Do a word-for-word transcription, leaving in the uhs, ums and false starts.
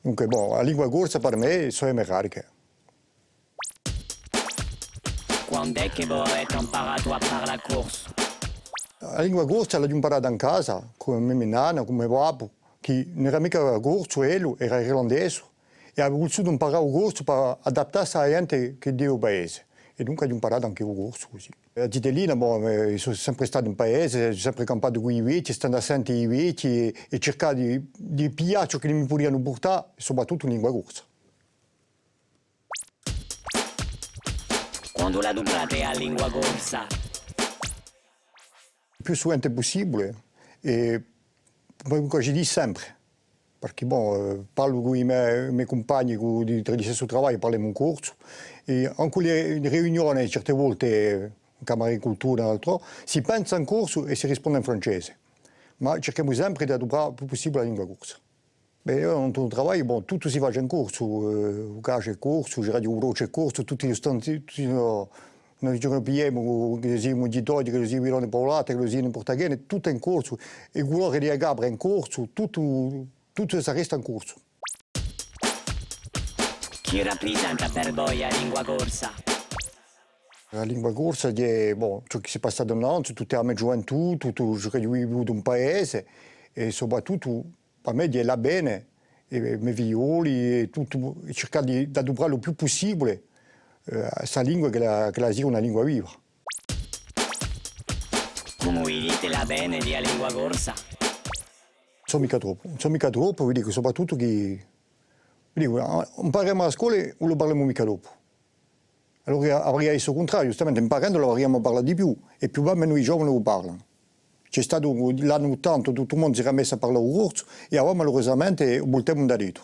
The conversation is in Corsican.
Dunque, bon, a lingua corsa per mè sò e me radiche. Quand'hè chì vo avete amparatu à parlà corsu? A lingua corsa l'aghju amparata in casa, cù me minnanna, cù me babbu, chì ùn era micca corsu, ellu era irlandesu, è hà vulsutu amparà u corsu per adattassi à a ghjente chì hè di u paese. È dunque aghju amparatu anch'eiu u corsu cusì. A zitellina, bon, eh, sò sempre statu in paese, aghju sempre campatu cù i vechji, standu à sente i vechji è, è circà di, di piglià ciò ch'elli mi pudianu purtà, è soprattuttu in lingua corsa. Quandu l'aduprate a lingua corsa? Più suvente pussibule, è, ma quasi dì sempre, perchè, bon, eh, parlu cù i me, i me cumpagni cù, di, di stessu travagliu, parlemu in corsu, è ancu le, le riunione, certe volte, eh, in Camera di Cultura, in altrò, si pensa in corsu è si risponde in francese, ma circhemu sempre d'aduprà u più pussibule a lingua corsa. Bè, eiu, in u travagliu, bon, tuttu si face in corsu, eh, u casgiu hè corsu, u ghjiratu di u brociu hè corsu, tutti i stanzi, tutti, no, noi ci ne pigliemu, chì simu in Ghjittoghju, chì simu in Paulata, chì simu in Portaghjene, tuttu hè in corsu, e culore di a capra hè in corsu, tuttu, tuttu s'arresta in corsu. Chì raprisenta per voi a lingua corsa? A lingua corsa hè, bon, ciò chì si passa innanzi, tutta a me ghjuventù, tuttu ciò ch'aghju vivutu in paese, è soprattuttu per mè hè l'avvene, è i me figlioli, è tuttu, è circà di, d'aduprà u più pussibule, eh, sta lingua ch'ella, ch'ella sia una lingua viva. Cumu vidite l'avvene di a lingua corsa? Ùn sò micca troppu, ùn sò micca troppu, vi dicu, soprattuttu chì, vi dicu, ah, amparemu à a scola è ùn lu parlemu micca dopu. Allora, avaria à esse u cuntrariu, ghjustamente, imparendu l'avariamu à parlà di più, è più o menu i giovani u parlanu. Ci hè statu l'annu ottanta, tuttu u mondu s'era messu à parlà u corsu, è avà, malurusamente, u vultemu ind'addetru.